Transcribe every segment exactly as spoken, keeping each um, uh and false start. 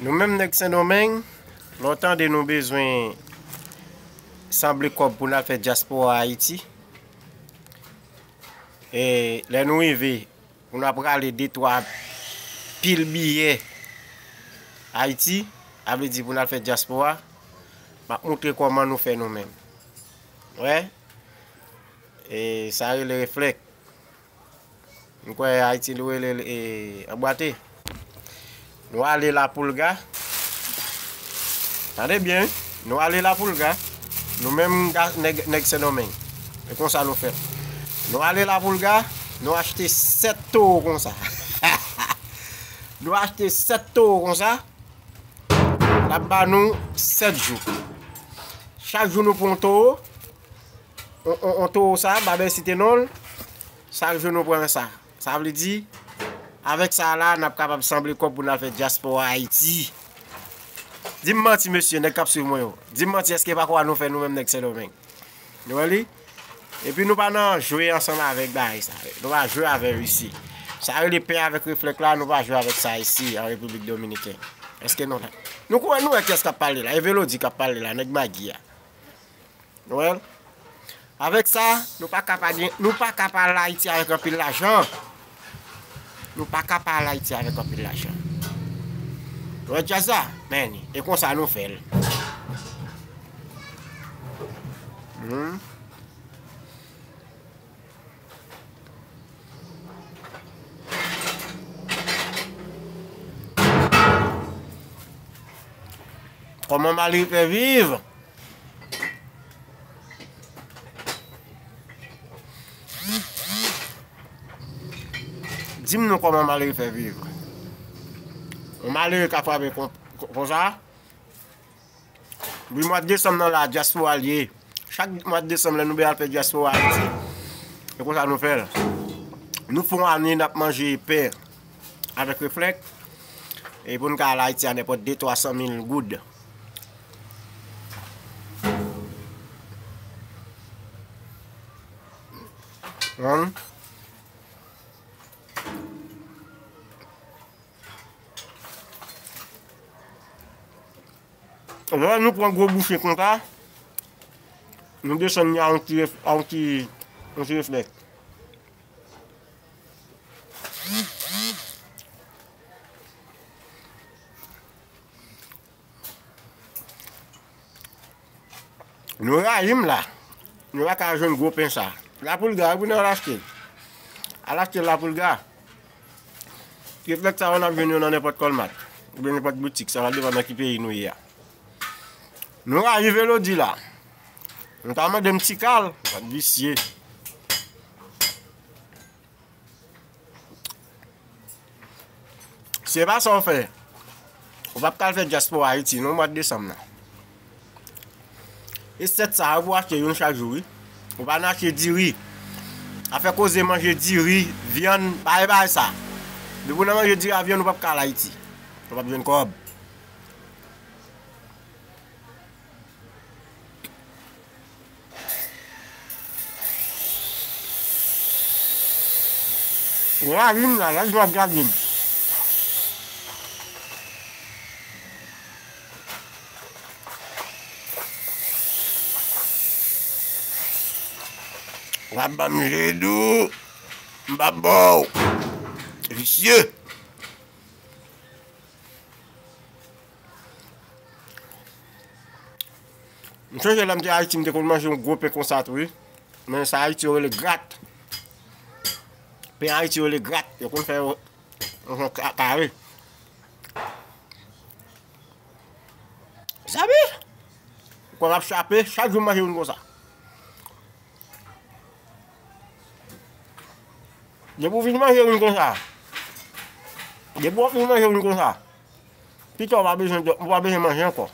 Nou menm nèg Sendomeng, lè w tande nou bezwen sanble kòb pou n al fè dyaspora Ayiti, e lè nou rive, pou n ap rale de twa pil biyè Ayiti, sa vle di pou n al fè dyaspora, m ap montre kòman nou fè nou menm. Wè? E sa rele reflèk. M kwè Ayiti nou rele l, e, anbwate. Nou ale Lapoulga. Tande byen, wi. Nou ale Lapoulga. Nou menm ga-, nèg, nèg Sendomeng. E konsa nou fè l. Nou ale Lapoulga, nou achte sèt towo konsa. Nou achte sèt towo konsa. L ap ba nou sèt jou. Chak jou nou pran yon towo. On, on, on towo sa, Babèl site non l. Chak jou nou pran sa. Sa vle di, avèk sa la, n ap kapab sanble kòb pou n al fè dyaspora Ayiti. Di m manti, mesye, nèg k ap swiv mwen yo. Di m manti, èske pa kwa nou fè nou menm nèg Sendomeng? Nou wè li? Epi nou pa nan jwe ansanm avèk bagay sa. Nou pa jwe avè l isi. Sa rele pen avèk reflèk la, nou pa jwe avèk sa isi, an Repiblik Dominiken. Èske nou la? Nou kwè nou wè kiyès k ap pale la? E Velodi k ap pale la, nèg Magi a. Nou wè l? Avèk sa, nou pa ka pa gen, nou pa ka pa al Ayiti avèk anpil lajan. Nou pa ka pa al Ayiti avèk anpil lajan. Nou wè djaz la? Men, e konsa nou fè l. Hmm. Kòman malere fè viv? Di m non kòman malere fè viv. Yon malere ka frape kon, kon, konsa. Wi, mwa desanm nan la, dyaspora l ye. Chak mwa desanm, lè nou bezwen al fè dyaspora Ayiti, e konsa nou fè l. Nou fè yon ane, n ap manje pen avèk reflèk. E pou n ka al Ayiti a nenpòt de twa san mil goud. Hein? Lè nou pran gwo bouche konsa, nou desann li a yon ti ref-, a yon ti, yon ti reflèk. Nou rayi m la. Nou pa ka jwenn gwo pen sa. Lapoulga, wi, pou nou al achte. Al achte Lapoulga. Reflèk sa yo n ap jwenn yo nan nenpòt Colmart oubyen nenpòt boutik. Sa va depann nan ki peyi nou ye a. Nou rayi Velodi la. Nou ta mande m ti kal, gad visye. Si se pa sa w fè, ou p ap ka al fè dyaspora Ayiti non mwa desanm nan. E sèt sa a pou achte youn chak jou, wi. Ou pa nan achte diri. Afè koze manje diri, vyann, bagay bagay sa. Depi w nan manje diri a vyann, ou p ap ka al Ayiti. Ou p ap jwenn kòb. Gade m la, gade m ap gade m. W ap ban m je dou, m p ap ba w. Visye. M sonje lè m te Ayiti, m te konn manje yon gwo pen konsa tou, wi. Men sa Ayiti yo rele grat. Pen Ayiti yo rele grat. Yo konn fè yo yon ka-, kare. Sabi? Kòb ap chape, chak jou m manje youn konsa. Depi w fin manje youn konsa, depi w fin manje youn konsa, pita w pa bezwen dò-, w pa bezwen manje ankò.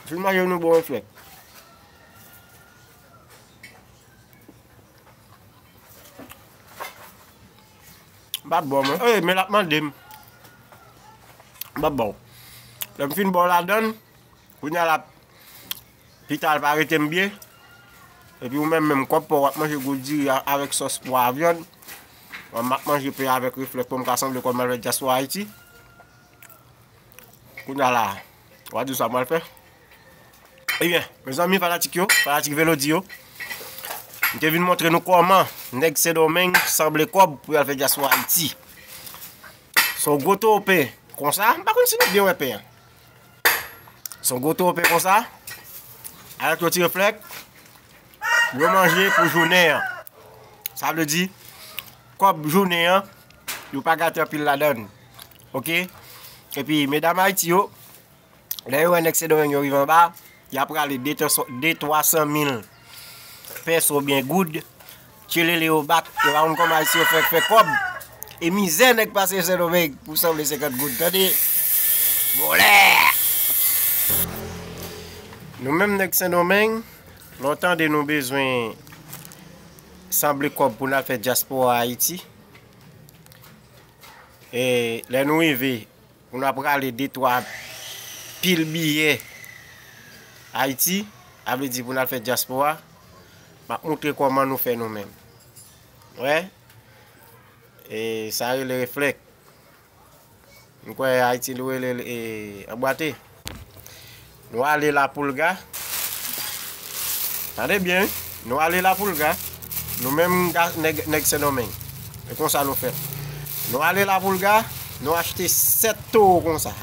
Fin manje youn, ou bwè yon flèk. M p ap ba w, mwen. E, men l ap mande m. M p ap ba w. Lè m fin ba w ladann, kounye a la, pita l pa rete m byen. Epi ou menm, menm kòb pa w, w ap manje gwo diri a, avèk sòs pwa a vyann. Mwen, m ap manje pen avèk reflèk pou m ka sanble kòb m al fè dyaspora Ayiti. Kounye a la, w a di sa m pral fè. Ebyen, mezanmi, fanatik yo, fanatik Velody yo, m te vin montre nou kòman nèg Sendomeng sanble kòb pou y al fè dyaspora Ayiti. Se yon gwo towo pen konsa, m pa konn si nou byen wè pen an. Se yon gwo towo pen konsa, avèk yon ti reflèk, yo manje pou jounen an. Sa vle di, kòb jounen an, yo pa gate anpil ladan l. Oke? Epi, medam Ayiti yo, lè yo wè nèg Sendomeng yo rive anba, y ap rale de, de twa san mil pèso oubyen goud, tchelele yo bat, yo pa konn kòman Ayisyen yo fè, fè kòb. E mizè nèg pase Sendomeng pou sanble senkant goud, tande? Vòlè! Nou menm nèg Sendomeng, lè w tande nou bezwen sanble kòb pou n al fè dyaspora Ayiti, e lè nou rive, pou n ap rale de twa pil biyè Ayiti, sa vle di pou n al fè dyaspora, m ap montre kòman nou fè nou menm. Wè, e sa rele reflèk. M kwè Ayiti nou rele l, e, anbwate. Nou ale Lapoulga. Tande byen, wi. Nou ale Lapoulga. Nou menm ga-, nèg, nèg Sendomeng. E konsa nou fè l. Nou ale Lapoulga, nou achte sèt towo konsa.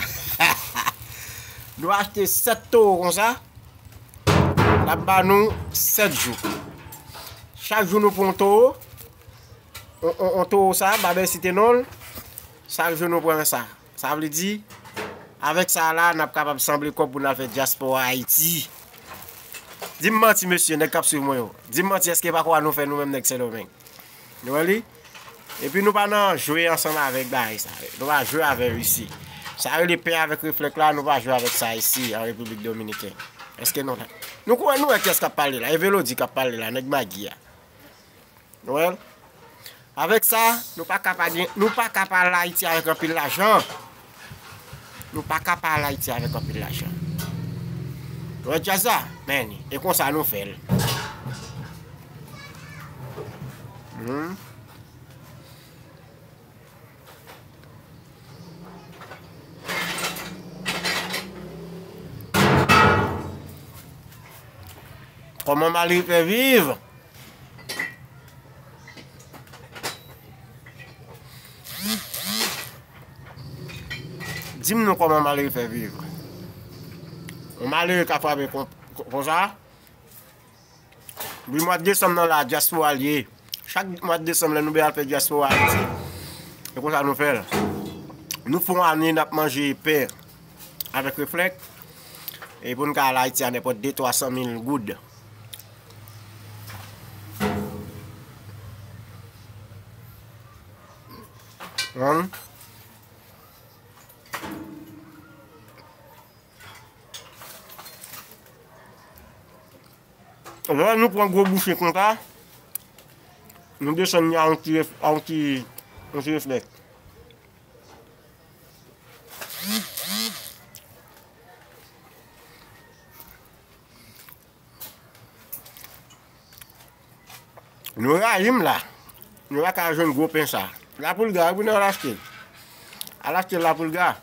Nou achte sèt towo konsa. L ap ba nou sèt jou. Chak jou nou pran yon towo. On, on, on towo sa, Babèl site non l. Chak jou nou pran sa. Sa vle di, avèk sa la, n ap kapab sanble kòb pou n al fè dyaspora Ayiti. Di m manti, mesye, nèg k ap swiv mwen yo. Di m manti, èske pa kwa nou fè nou menm nèg Sendomeng? Nou wè li? Epi nou pa nan jwe ansanm avèk bagay sa. Nou pa jwe avè Risi. Sa rele pen avèk reflèk la, nou pa jwe avèk sa isi, an Repiblik Dominikèn. Èske nou la? Nou kwè nou wè kiyès k ap pale la? E Velody k ap pale la, nèg Magi a. Nou wè l? Avèk sa, nou pa ka pa gen, nou pa ka pa al Ayiti avèk anpil lajan. Nou pa ka pa al Ayiti avèk anpil lajan. Nou wè djaz la? Men, e konsa nou fè l. Hmm. Kòman Mali fè viv? Di m non kòman malere fè viv. Yon malere ka frape kon, kon, konsa. Wi, mwa desanm nan la, dyaspora l ye. Chak mwa desanm, lè nou bezwen al fè dyaspora Ayiti, e konsa nou fè l. Nou fè yon ane, n ap manje pen avèk reflèk. E pou n ka al Ayiti a nenpòt de twa san mil goud. Konprann? Lè nou pran gwo bouche konsa, nou desann li a yon ti ref-, a yon ti, yon ti reflèk. Nou rayi m la. Nou pa ka jwenn gwo pen sa. Lapoulga, wi, pou nou al achte. Al achte Lapoulga.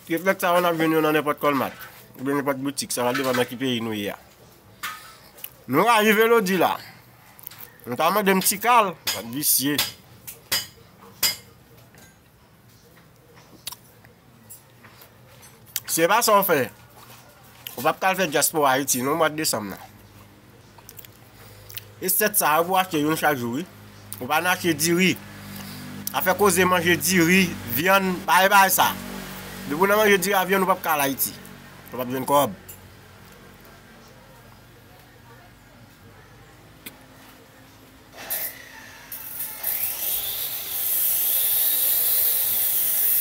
Reflèk sa yo n ap jwenn yo nan nenpòt Colmart. Oubyen nenpòt boutik. Sa va depann nan ki peyi nou ye a. Nou rayi Velody la. Nou ta mande m ti kal. Gad visye. Si se pa sa w fè, ou p ap ka al fè dyaspora Ayiti non, mwa desanm nan. E sèt sa a pou w achte youn chak jou, wi. Ou pa nan achte diri. Afè koze manje diri, vyann, bagay bagay sa. Depi w nan manje diri a vyann, ou p ap ka al Ayiti. Ou p ap jwenn kòb.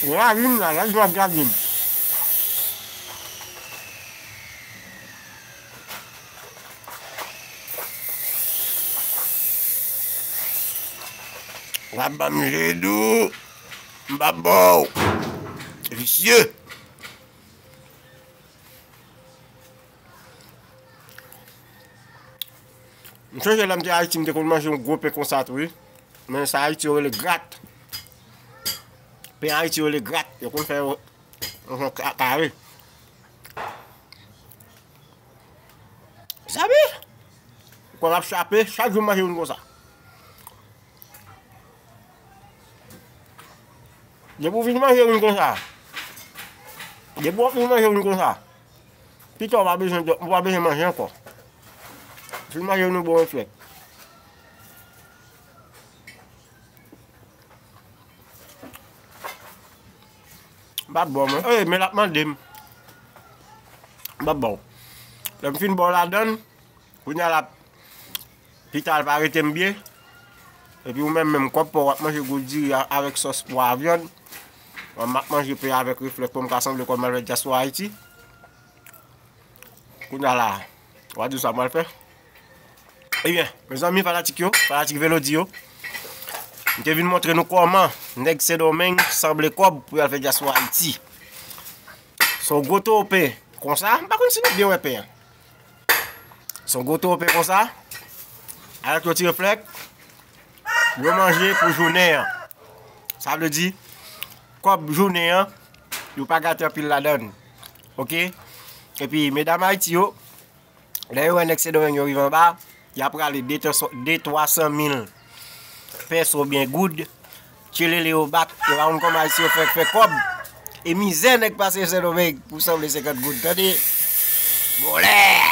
Rayi m la, rayi m ap gade m. W ap ban m je dou, m p ap ba w. Visye. M sonje lè m te Ayiti, m te konn manje yon gwo pen konsa tou, wi. Men sa Ayiti yo rele grat. Pen Ayiti yo rele grat. Yo konn fè yo, Yon ka- kare. Sabi? Kòb ap chape, chak jou m manje youn konsa. Depi w fin manje youn konsa, depi w fin manje youn konsa, pita w pa bezwen, w pa bezwen manje ankò. Fin manje youn, ou bon, reflèk. M p ap ba w, mwen. Ey, men l ap mande m. M p ap ba w. Lè m fin ba w ladann, kounye a la, pita l pa rete m byen. Epi ou menm, menm kòb pa w, w ap manje gwo diri a- avèk sòs pwa a vyann. Mwen, m ap manje pen avèk reflèk pou m ka sanble kòm m al fè dyaspora Ayiti. Kounye a la, w a di sa m pral fè. Ebyen, mezanmi, fanatik yo, fanatik Velody yo, m te vin montre nou kòman nèg Sendomeng sanble kòb pou y al fè dyaspora Ayiti. Se yon gwo towo pen konsa, m pa konn si nou byen wè pen an. Se yon gwo towo pen konsa, avèk yon ti reflèk, yo manje pou jounen an. Sa vle di, kòb jounen an, yo pa gate anpil ladann. Oke? Epi, medam Ayiti yo, lè yo wè nèg Sendomeng yo rive anba, y ap rale de, de twa san mil pèso oubyen goud, tchelele yo bat, yo pa konn kòman Ayisyen yo fè, fè kòb. E mizè nèg pase Sendomeng pou sanble senkant goud, tande? Vòlè!